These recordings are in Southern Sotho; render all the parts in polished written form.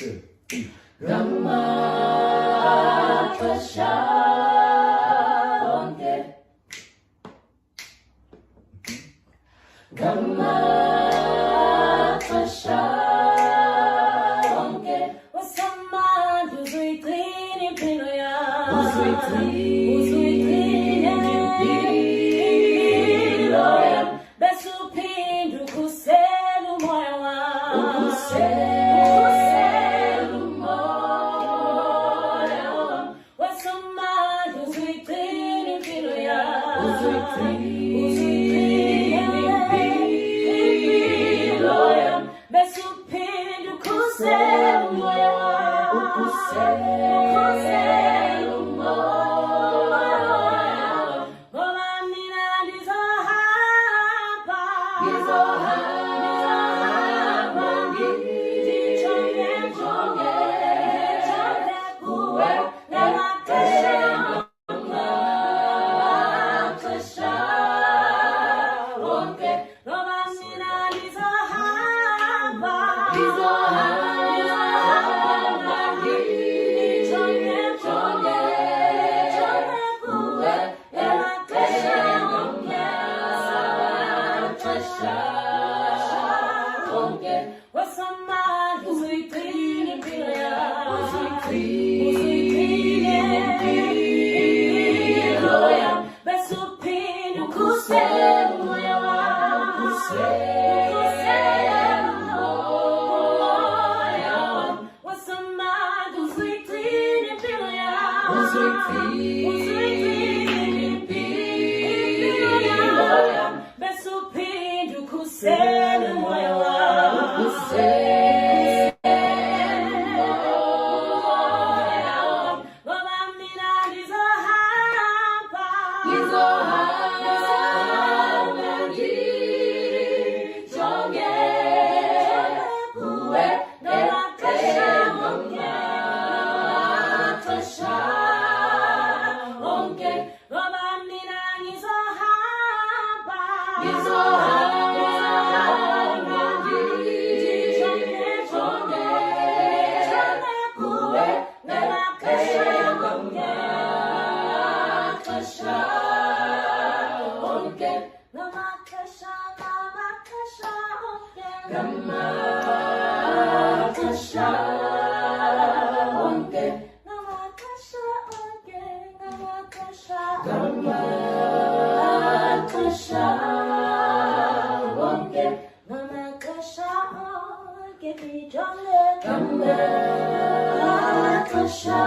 2, 3. Ngamaxesha onke, ngamaxesha onke, Usamandla uzuyigcina impilo yami. Uzuyigcina Uzuyigcina impilo yami. Bese uphinde ukhusele umoya wami. Ukhusele Ukhusele umoya wami. Wasomandla uzuyigcina impilo yami. Uzuyigcina Uzuyigcina impilo yami. Bese uphinde ukhusele umoya wami. Ukhusele Ukhusele umoya wami. Ngoba mina ngizohamba. Ngizohamba Ngijonge, ngijonge ngijonge kuwe ngamaxesha ngamaxesha onke. Ngoba mina ngizohamba. Ngizohamba Ngijonge, ngijonge ngijonge kuwe kuwe ngamaxesha onke. ngamaxesha onke. Wasomandla uzuyigcina impilo yami. Uzuyigcina impilo yami. Bese uphinde ukhusele umoya wami. Ukhusele umoya wami. Wasomandla uzuyigcina impilo yami. Uzuyigcina Uzuyigcina impilo yami. Bese uphinde ukhusele umoya wami. Ukhusele umoya wami. Ngoba mina ngizohamba. Ngizohamba ngijonge kuwe Ngamaxesha onke. ngamaxesha onke. Ngoba mina ngizohamba. Ngizohamba ngijonge kuwe Ngamaxesha onke. ngamaxesha onke. Ngamaxesha, ngamaxesha onke. Ngamaxesha onke. Ngamaxesha onke, ngamaxesha onke. Ngamaxesha onke. Ngamaxesha onke ngijonge Ngamaxesha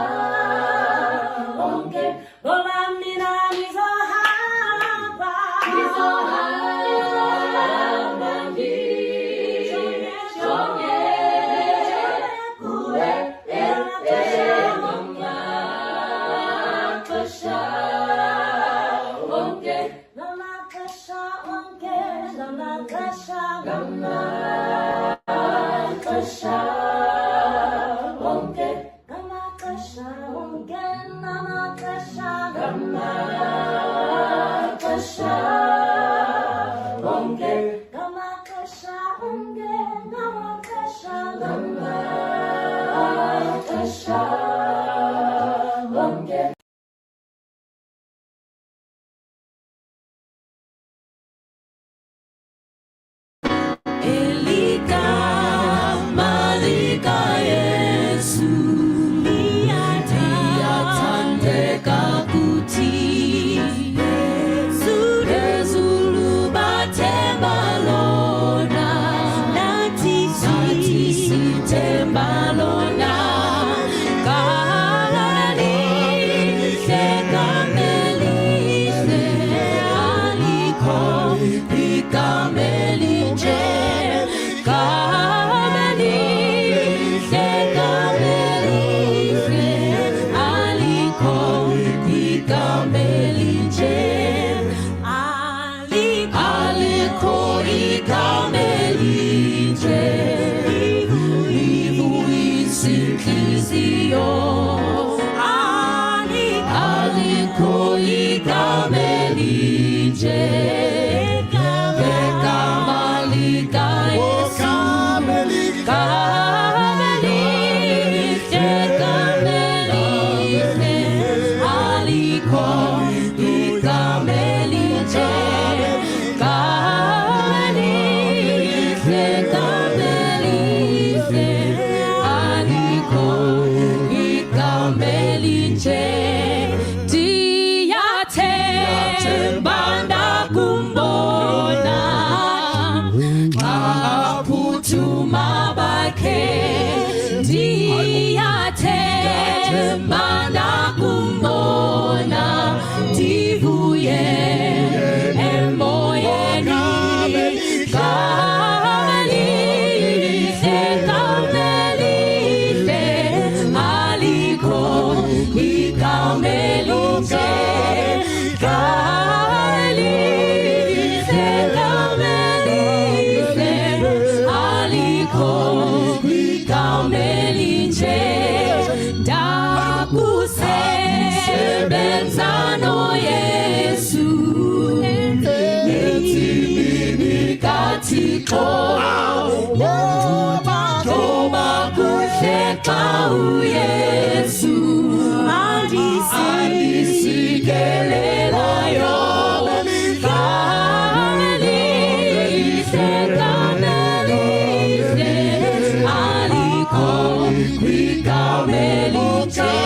onke. Ngoba mina ngizohamba. Ngizohamba ngijonge kuwe ngamaxesha onke. Ngamaxesha onke, ngamaxesha Ngamaxesha onke. Ngamaxesha onke, ngamaxesha Ngamaxesha onke. Ngamaxesha onke, ngamaxesha Ngamaxesha onke. Eligama likaYesu liyathandeka kuthi. Phezulu bathemba lona, nathi sithemba lona. Gama elihle, gama elihle, alikho igama elinje. Gama elihle, gama elihle, alikho igama elinje. Alikho igama elinje. Livuyisa inhliziyo. Alikho igama elinje. Igama likaYesu. Gama elihle. mabakhe ndiyathemba ndakumbona ndivuye emoyeni. Gama lihle, gama elihle, alikho igama elinje. Gama elihle, gama elihle, alikho igama elinje. Ndakusebenza noYesu entsimini kaThixo, ngoba kuhle xa uYesu andisikelelayo. Gama elihle, gama elihle, alikho igama elinje.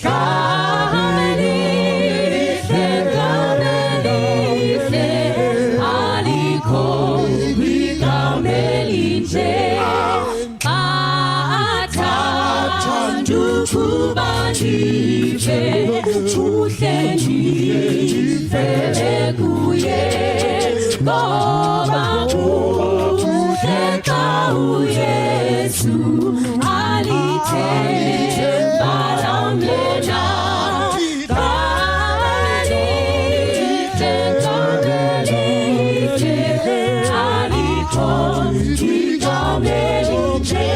Gama elihle, gama elihle, alikho igama elinje. Xa athanda ukuba ndive kuhle, ndivele kuye, ngoba kuhle xa uYesu alithemba lam lena. Gama elihle, gama elihle, alikho igama elinje.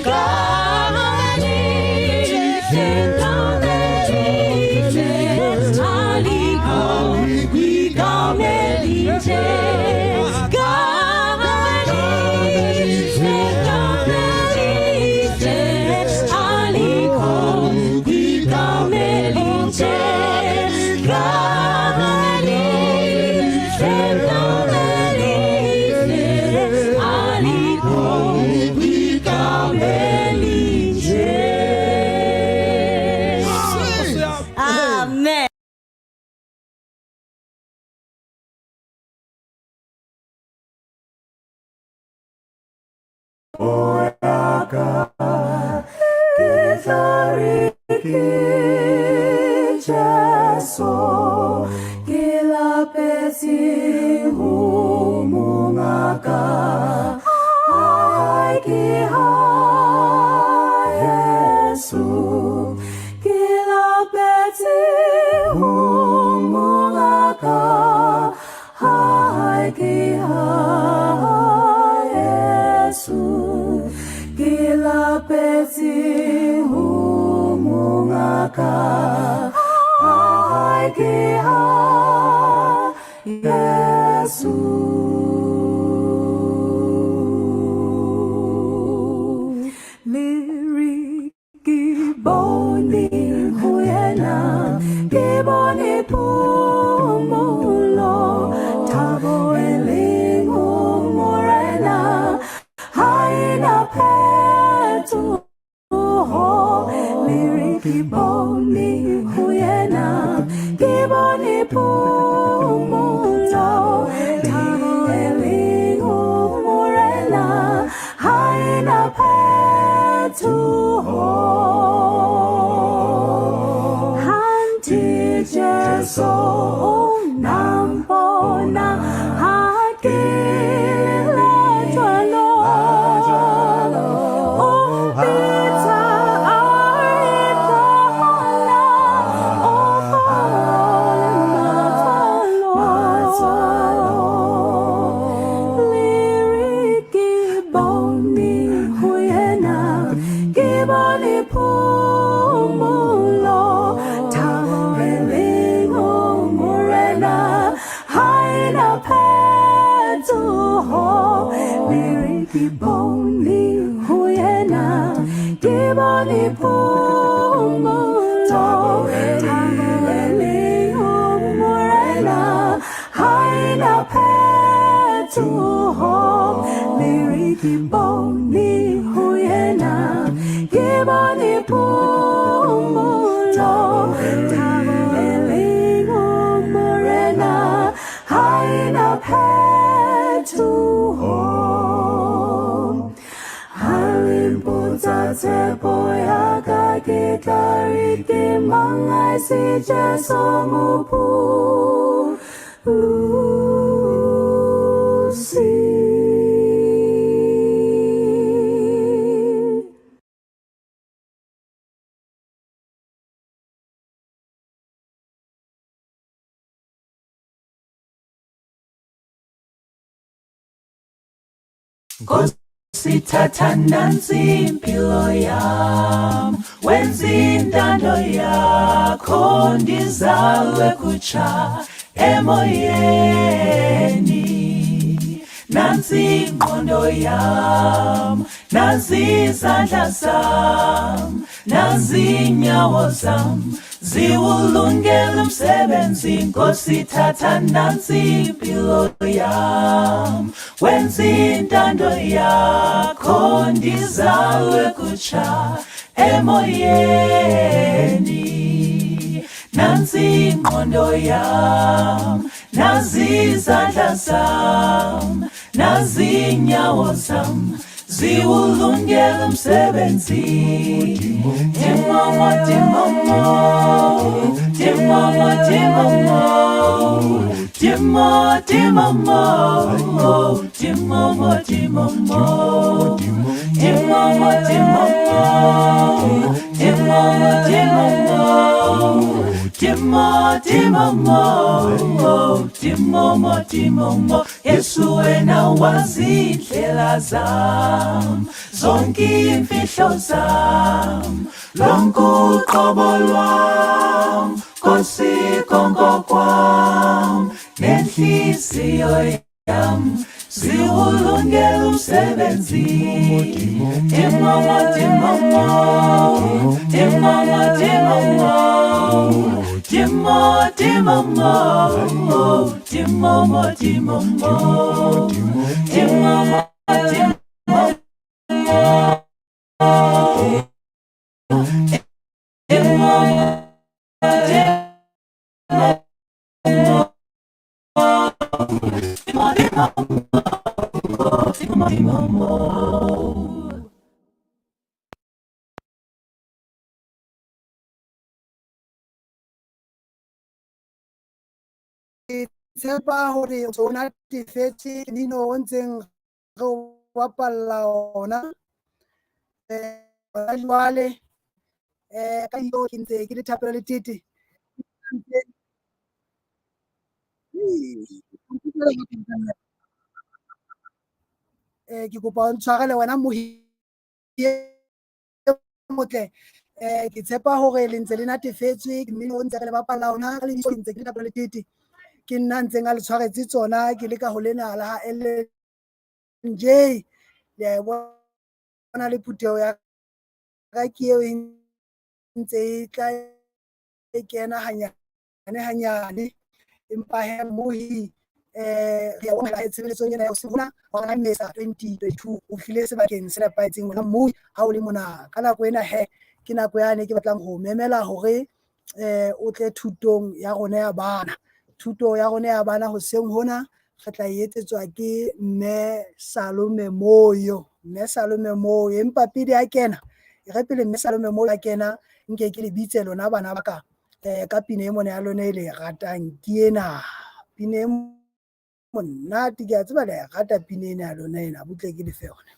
Gama elihle, gama elihle, alikho igama elinje. Gama elihle, gama elihle, alikho igama elinje. Gama elihle, gama elihle, alikho igama elinje. Amen. Ke tla re ke Jesu, ke lapetse ho mongaka, hae ke ha Yesu, ke lapetse ho mongaka, hae ke ha Yesu, ke lapetse ho mongaka, hae ke ha Yesu. Lyric ke bone ho yena, ke bone phomolo, thabo e leng ho Morena, ha ena phetoho. Lyric ke bone ho yena, ke bone phomolo, thabo e leng ho Morena, ha ena phetoho. Hanti Jesu o nampona ha ke letswalo, o mpitsa a re tlola, o fole matswalo. Lyric ke bone ho yena, ke bone phomolo, thabo e leng ho Morena, ha ena phetoho. Lyric ke bone ho yena, ke bone phomolo, thabo e leng ho Morena, ha ena phetoho. Lyric ke bone ho yena, ke bone phomolo, thabo e leng ho Morena, ha ena phetoho. Tshepo ya ka ke tla re ke mang ha e se Jesu Mopholosi. Nkosi thatha nansi impilo yam, wenza intando yakho, ndizalwe kutsha emoyeni. Nansi ingqondo yam, nansi izandla zam, nansi inyawo zam, ziwulungele umsebenzi. Nkosi thatha nansi impilo yam, wenza intando yakho, ndizalwe kutsha emoyeni. Nansi ingqondo yam, nazi izandla zam, nazi inyawo zam, ziwulungele umsebenzi. Timomo, timomo, timomo, timomo, timo, timomo, timomo, timomo, timomo, timomo, timomo, timomo, timo, timomo, timomo, timomo. Yesu wena wazi indlela zam, zonke imfihlo zam, lonke uqobo lwam, Nkosi konke kwam, nenhliziyo yam, ziwulungele umsebenzi. Timomo, timomo, timomo, timomo, timo, timomo, timomo, timomo, timomo, timomo, timomo, timo, timomo. Tshepa hore o natefetswe mmino o ntseng re o bapalla ona. Hona jwale ka eo ke ntse ke le Thapelo Letete. Ke kopa o ntshwarele wena mohi motle. Ke tshepa hore le ntse le natefetswe mmino o ntse re le bapalla ona ka lebitso ke ntse ke le Thapelo Letete. Ke nna ntseng a le tshwaretse tsona ke le ka ho lena la LNJ. Le a e bona le phutheho ya ka ke eo e ntse e tla e kena hanyane hanyane, empa he mohi re a bona tshebeletsong ena ya hoseng hona hora Mmesa 2022 o tlile sebakeng se nepahetseng wena mohi ha o le mona. Ka nako ena he ke nako yane ke batlang ho memela hore o tle thutong ya rona ya bana. Thuto ya rona ya bana hoseng hona re tla e etsetswa ke Mme Salome Moyo. Mme Salome Moyo, empa pele a kena, e re pele Mme Salome Moyo a kena, nke ke le bitse lona bana ba ka ka pina e mona ya lona e le e ratang ke ena. Pina e monate, ke a tseba le a e rata pina ena ya lona ena, butle ke le fe yona.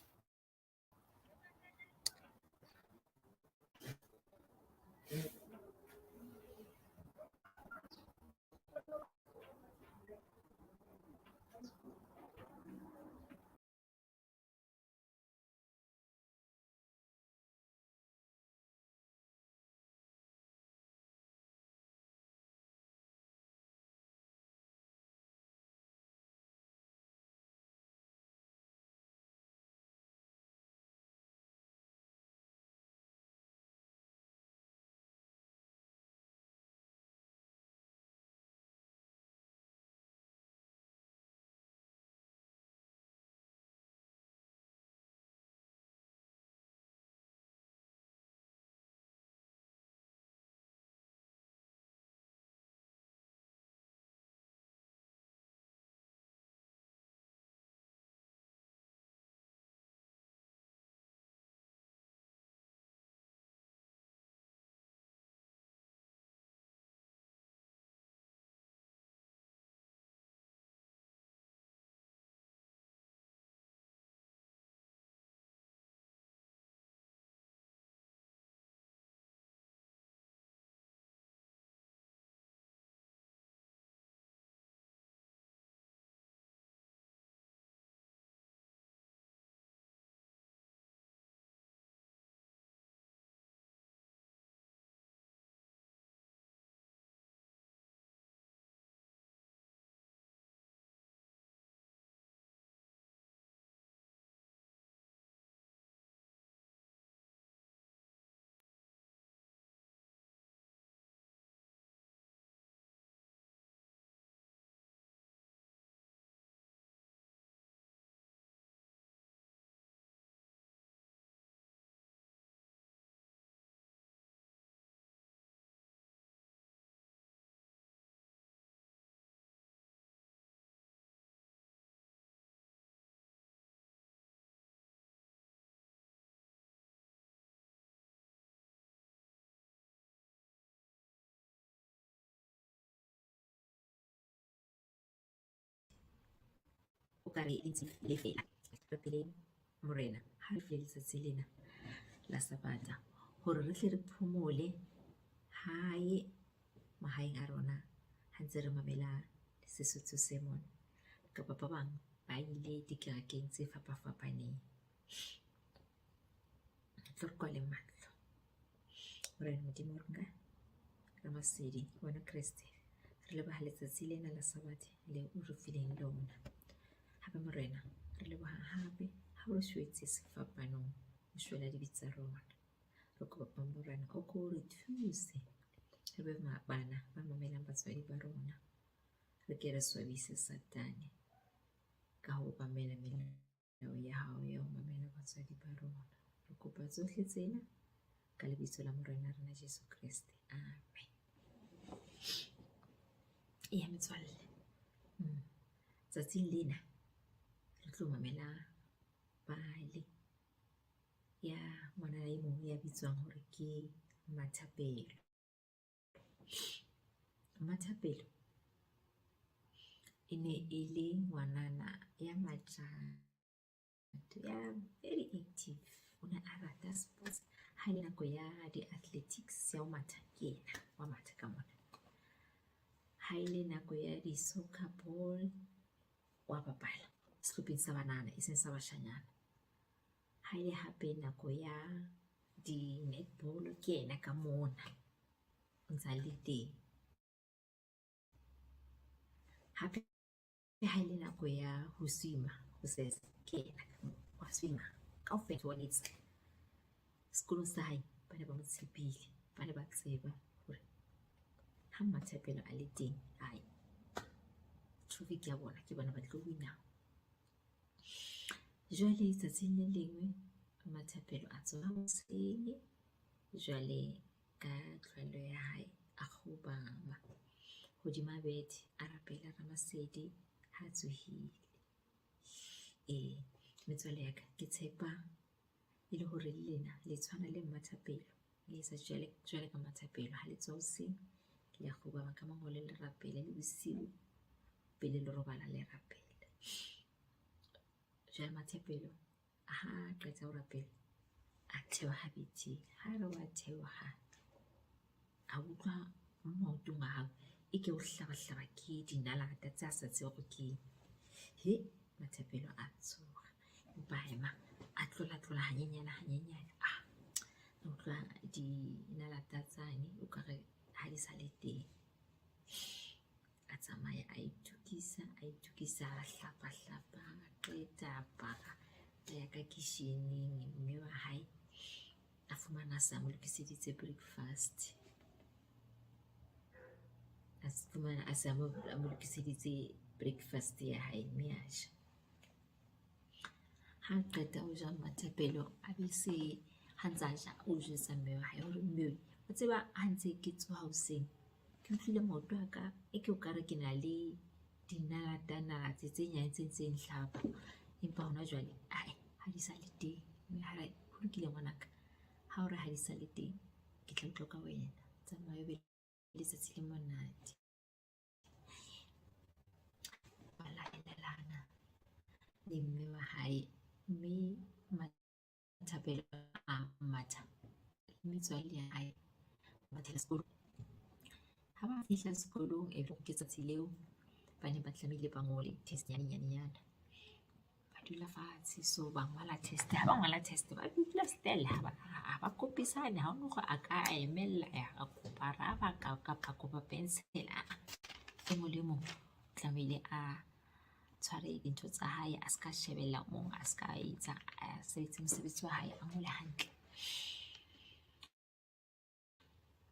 ka re le ntse le fela. Rapeleng Morena ha re file letsatsi lena la Sabata hore re tle re phomole hae mahaeng a rona ha ntse re mamela Sesotho se mona kapa ba bang ba ile dikerekeng tse fapafapaneng. Tlo re kwaleng mahlo. Morena Modimo wa rona, Ramasedi, wena Kreste, re leboha letsatsi lena la Sabbatha leo o re fileng lona. Hape Morena, re leboha hape ha o re shwetse sefapanong, o shwela dibe tsa rona. Re kopa Morena o ko re thuse re be bana ba mamelang batswadi ba rona. Re ke re swabise Satane ka ho mamela melao ya hao ya ho mamela batswadi ba rona. Re kopa tsohle tsena ka lebitso la Morena rona Jesu Kreste. Amen. Eya metswalle, tsatsing lena re tlo mamela pale ya ngwanana e mong ya bitswang hore ke Mmathapelo. Mmathapelo e ne e le ngwanana ya matjato, ya very active. O ne a rata sports, ha e le nako ya di-athletics ya ho matha ke yena wa matha ka mona. Ha e le nako ya di-soccer ball wa bapala sehlopheng sa banana e seng sa bashanyana. Ha e le hape nako ya di-netball ke yena ka mona o ntsa le teng. Hape ha e le nako ya ho swima, ho sesa ke yena wa swima kaofela wa etsa. Sekolong sa hae ba ne ba mo tshepile, ba ne ba tseba hore ha Mmathapelo a le teng hae, trophy ke ya bona, ke bona ba tlo win-a. Jwale tsatsing le lengwe Mmathapelo a tsoha hoseng, jwale ka tlwaelo ya hae a kgubama hodima bethe a rapela Ramasedi ha tsohile. Ee, metswalle ya ka ke tshepa e le hore le lena le tshwana le Mmathapelo, le etsa jwale jwale ka Mmathapelo ha le tsoha hoseng le a kgubama ka mangole le rapele le bosiu pele le robala le rapele. Jwale Mmathapelo ha a qeta ho rapela a theoha betheng, ha re wa theoha a utlwa mo maotong a hae e ke o hlabahlaba ke dinalata tse a sa tsebe hore keng. He Mmathapelo a tsoha empa a ema a tlolatlola hanyenyane hanyenyane. Ah, a utlwa dinalata tsane o ka re ha di sa le teng. A tsamaya a itokisa, a itokisa, a hlapa hlapa, a qeta a apara, a ya ka kitjhining. Mme wa hae a fumana a sa mo lokiseditse breakfast. A fumana a se a mo lokiseditse breakfast ya hae mme a ja. Ha qeta ho ja Mmathapelo a be se ha ntsa ja o jwetsa mme wa hae hore mme wa tseba ha ntse ke tsoha hoseng ke utlwile maoto a ka e ke o ka re ke na le dinalata-nalate tse nyane tse ntseng hlaba. Empa hona jwale ae ha di sa le teng. Mme ha re ho lokile ngwanaka, ha o re ha di sa le teng ke tla utlwa ka wena. Tsamaya o be letsatsi le monate. Ba laelelana le mme wa hae mme Mmathapelo a matha le metswalle ya hae ba mathela sekolo. Ha ba fihla sekolong e ke tsatsi leo ba ne ba tlamehile ba ngole test yane nyane nyana. Ba dula fatshe so ba ngola test, ha ba ngola test ba dula still ha ba kopisane ha hona hore a ka emella a kopa raba kapa a kopa pencil aa. E mong le mong tlamehile a tshware dintho tsa hae, a ska shebella o mong, a ska etsa, a sebetse mosebetsi wa hae, a ngole hantle.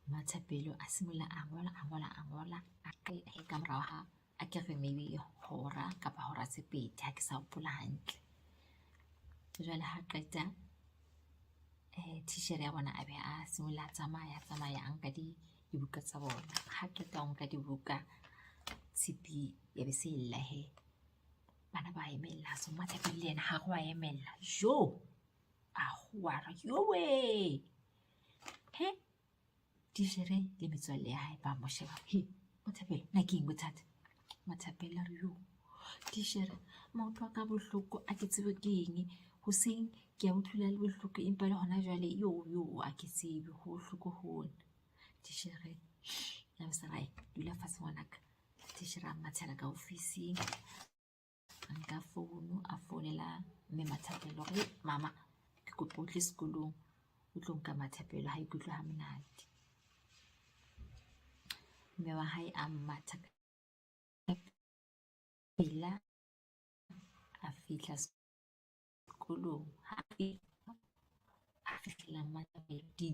Mmathapelo a simolla a ngola, a ngola, a ngola ka morao ha a ke re maybe hora kapa hora tse pedi ha ke sa hopola hantle. Jwale ha qeta titjhere ya bona a be a simolla a tsamaya, a tsamaya a nka dibuka tsa bona. Ha qeta ho nka dibuka tshipi ya be se lla hee. Bana ba emella so Mmathapelo le yena ha re wa emella. Joo! A howa a re yowe! He! Titjhere le metswalle ya hae ba mo sheba. He! Mmathapelo na ke eng bothata? Mmathapelo a re yo! Titjhere Maoto a ka a bohloko a ke tsebe ke eng, hoseng ke a utlwile a le bohloko empa le hona jwale ha ke tsebe ho bohloko hona. Titjhere ya be se re dula fatshe ngwanaka, titjhere a mathela ka ofising, a nka founu a founela mme Mathapelo hore mama ke kopa o tle sekolong o tlo nka Mathapelo ha ikutlwe ha monate. Mme wa hae a matha ka pela, a fihla sekolong ha a fihlela Mmathapelo di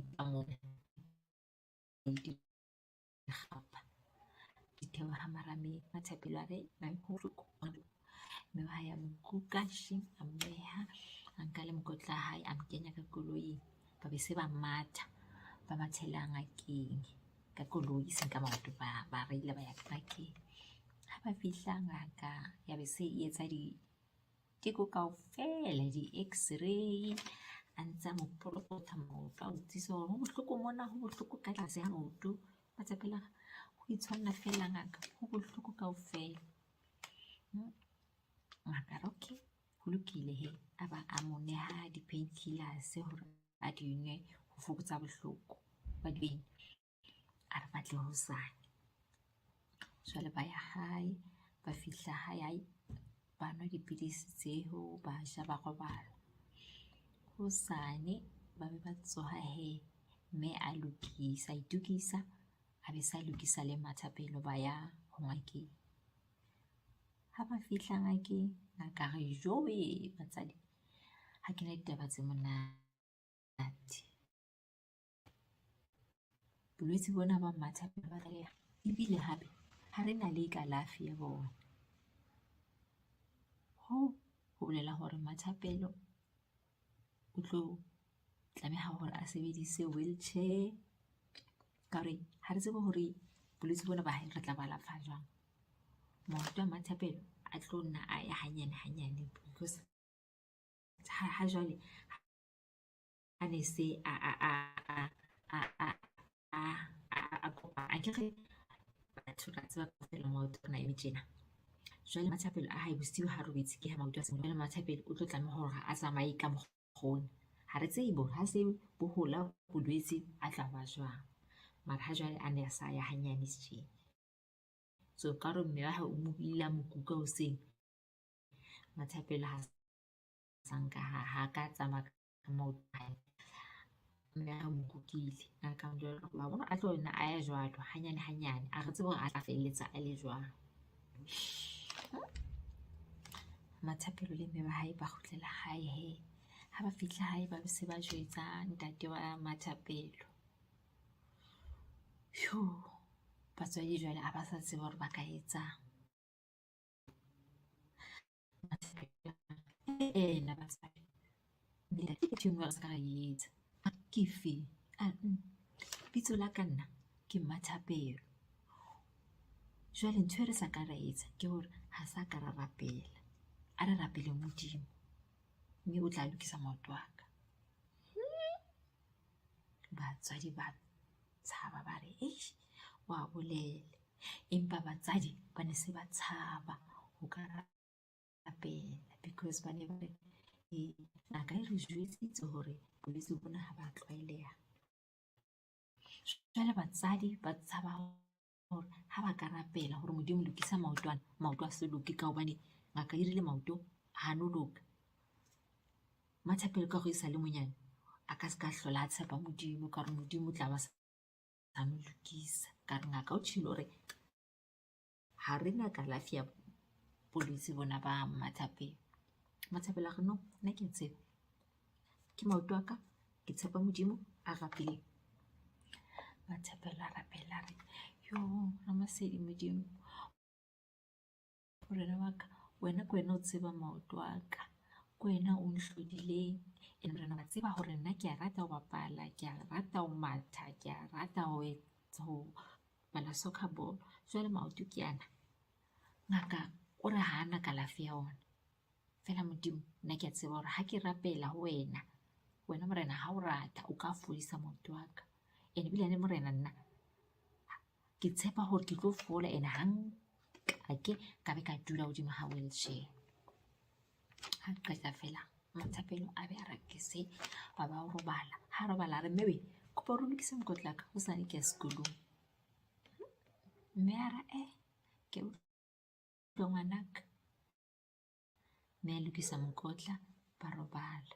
kgapha, di theoha marameng. Mathapelo a re ho bohloko. Mme wa hae a mo kuka shame a mmeha, a nka le mokotla wa hae a mo kenya ka koloing. Ba be se ba matha, ba mathela ngakeng ka koloi e seng ka maoto ba reila ba ya ngakeng. Ha ba fihla ngaka ya be se e etsa diteko kaofela, di-x-ray a ntsa mo polokotha maoto a utlwisisa hore ho bohloko mona, ho bohloko ka tlase ha maoto. Mathapelo a re ho itshwanela feela ngaka, ho bohloko kaofela. Ngaka ya re okay, ho lokile hee. A ba a mo neha di-pain killers hore a di nwe ho fokotsa bohloko ba di a re ba tle hosane. Jwale ba ya hae, ba fihla hae hai ba nwa dipidisi tseo, ba ja, ba robala. Hosane ba be ba tsoha hee, mme a lokisa, a itokisa a be sa lokisa le Mathapelo ba ya ho ngakeng. Ha ba fihla ngakeng, ngaka ya re jowe batswadi ha kena ditaba tse monate. Bolwetsi bona ba Mathapelo ba tlaleha ebile hape ha re na le kalafi ya bona. Hoo ho bolela hore Mathapelo o tlo tlameha hore a sebedise wheelchair ka hore ha re tsebe hore bolwetsi bona ba hae re tla bo alafa jwang. Maoto a Mathapelo a tlo nna a ya hanyane hanyane because ha jwale a ne se a kopa akere batho re a tseba kaofela maoto a rona a eme tjena. Jwale Mathapelo a hae bosiu ha robetse ke ha maoto a jwale Mathapelo o tlo tlameha hore a tsamaye ka mokgwa ona. Ha re tsebe hore ha se bo hola bolwetsi a tla ba jwang, mara ha jwale a ne a sa ya hanyane tje. So ka hore mme wa hae o mo ile a mo kuka hoseng, Mathapelo ha sa nka ha ka tsamaya ka maoto a hae. Mme a mo kukile ngaka ya mo jwetsa wa bona a tlo nna a ya jwalo hanyane hanyane, a re tsebe hore a tla felletsa a le jwang. Mathapelo le mme wa hae ba kgutlela hae hee, ha ba fihla hae ba se ba jwetsa ntate wa Mathapelo. Batswadi jwale ha ba sa tseba hore ba ka etsang. Ena batswadi ke ntho e nngwe re ska ra e etsa. Ke efeng? Bitso la ka nna ke Mmathapelo. Jwale ntho e re sa ka ra etsa ke hore ha sa ka ra rapela, a re rapeleng Modimo mme o tla lokisa maoto a ka. Batswadi ba tshaba ba re wa bolela, empa batswadi ba ne se ba tshaba ho ka rapela because ba ne ba re ngaka e re jwetsitse hore bolwetsi bona ha ba tlwaeleha. Jwale batswadi ba tshaba hore ha ba ka rapela hore Modimo lokisa maoto ana, maoto a se loke ka hobane ngaka e rile maoto ha no loka. Mathapelo ka hore e sa le monyane, a ka se ka hlola a tshepa Modimo ka hore Modimo o tla ba sa mo lokisa. Ka re ngaka o tjhelo hore ha re na kalafi ya bolwetsi bona ba Mmathapelo. Mmathapelo a re no, nna ke a tseba, ke maoto a ka, ke tshepa Modimo a rapeleng. Mathapelo a rapela a re, Ramasedi Modimo, Morena wa ka, wena ke wena o tseba maoto a ka, ke wena o nhlodileng. Ene Morena wa tseba hore nna ke a rata ho bapala, ke a rata ho matha, ke a rata ho ho bapala soccer ball. Jwale maoto ke ana, ngaka o re ha ana kalafi ya ona. Feela Modimo nna ke a tseba hore ha ke rapela ho wena, wena Morena ha o rata o ka fodisa maoto a ka. Ene ebilane Morena nna ke tshepa hore ke tlo fola ene ha nkake ka be ka dula hodimo ha wheelchair. Ha qeta feela Mathapelo a be a rakese ba ba robala. Ha robala a re mme we, kopa o lokise mokotla wa ka hosane ke ya sekolong. Mme a re eh, ke a utlwa ngwanaka. Mme a lokisa mokotla ba robala.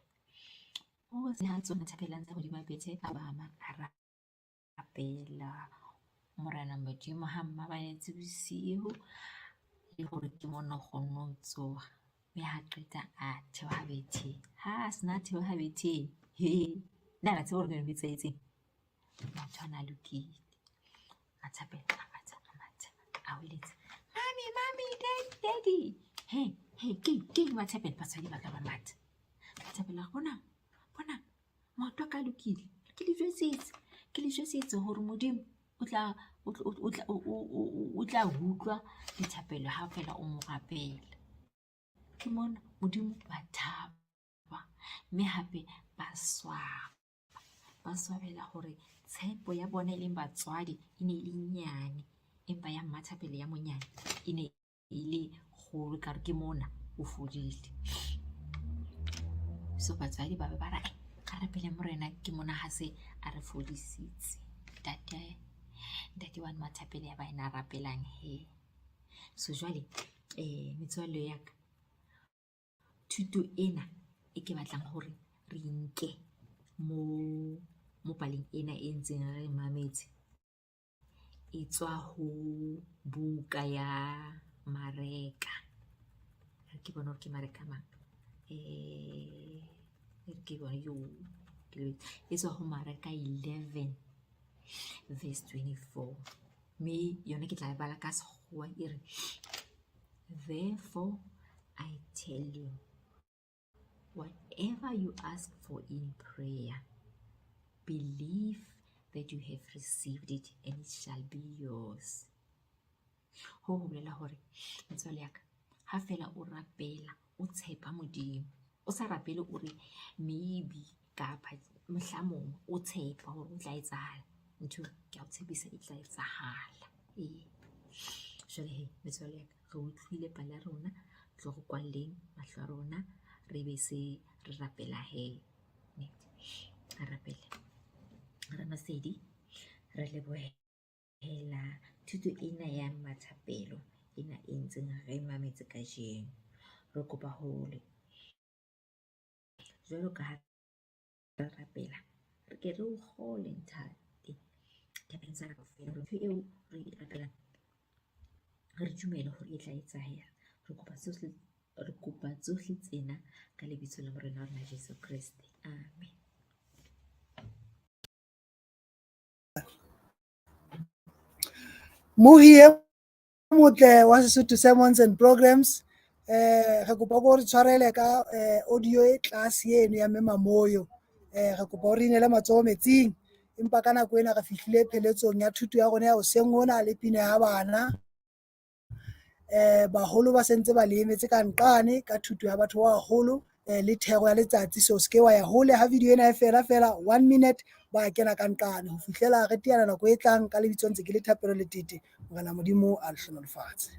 O ha tsoha Mathapelo a ntse hodima bethe a bama a rapela Morena Modimo ha mmabaletse bosiu le hore ke mona o kgonne ho tsoha. Mme ha qeta a theoha betheng. Ha a sena theoha betheng, he na la tseba hore ho etsahetseng? Motho ana a lokile. Mathapelo a matha, a matha, a hweletsa, mommy, mommy, daddy, daddy. He, he, keng, keng Mathapelo? Batswadi ba ka ba matha. Mathapelo a re, bonang, bonang, maoto a ka a lokile. Ke le jwetsitse, ke le jwetsitse hore Modimo o tla o tla utlwa dithapelo ha feela o mo rapela. Ke mona Modimo ba thaba mme hape ba swaba. Ba swabela hore tshepo ya bona e leng batswadi e ne e le nyane, empa ya Mmathapelo ya monyane e ne e le kgolo ekare ke mona o fodile. So batswadi ba be ba re a rapele Morena ke mona ha se a re fodisitse. Ntate, ntate wa Mmathapelo ya ba ena a rapelang hee. So jwale metswalle ya ka, thuto ena e ke batlang hore re nke mo mo paleng ena e ntseng re mametse, e tswa ho buka ya Mareka. Re ke bone hore ke Mareka mang. E re ke bone ke lebetse. E tswa ho Mareka 11 verse 24. Mme yona ke tla e bala ka Sekgowa e re, therefore I tell you, whatever you ask for in prayer, believe that you have received it and it shall be yours. Ho ho bolela hore metswalle ya ka, ha feela o rapela, o tshepa Modimo, o sa rapele o re maybe kapa mohlamong o tshepa hore o tla etsahala. Ntho ke a o tshepisa e tla etsahala. Ee. Jwale he metswalle ya ka, re utlwile pale ya rona, tlo re kwalleng mahlo a rona, re be se re rapela he. Re rapele. Ramasedi, re lebohela thuto ena ya Mmathapelo ena e ntseng re mametse kajeno. Re kopa hore jwalo ka ha re rapela, re ke re o kgole ntate tabeng tsena kaofela hore ntho eo re e rapelang re dumele hore e tla etsahala. Re kopa tsohle, re kopa tsohle tsena ka lebitso la Morena wa rona Jesu Kreste. Amen. Mohi e motle wa Sesotho Sermons and Programs, re kopa o re tshwarele ka audio e tlase eno ya Mme Mamoyo. Re kopa o re inele matsoho metsing, empa ka nako ena re fihlile pheletsong ya thuto ya rona ya hoseng hona le pina ya bana. Baholo ba sentse ba le emetse ka nqane ka thuto ya batho ba baholo le thero ya letsatsi. So se ke wa ya hole ha video ena e fela fela 1 minute ba kena ka nqane ho fihlela re teana nako e tlang ka lebitso ntse ke le Thapelo Letete. Morena Modimo a le hlohonolofatse.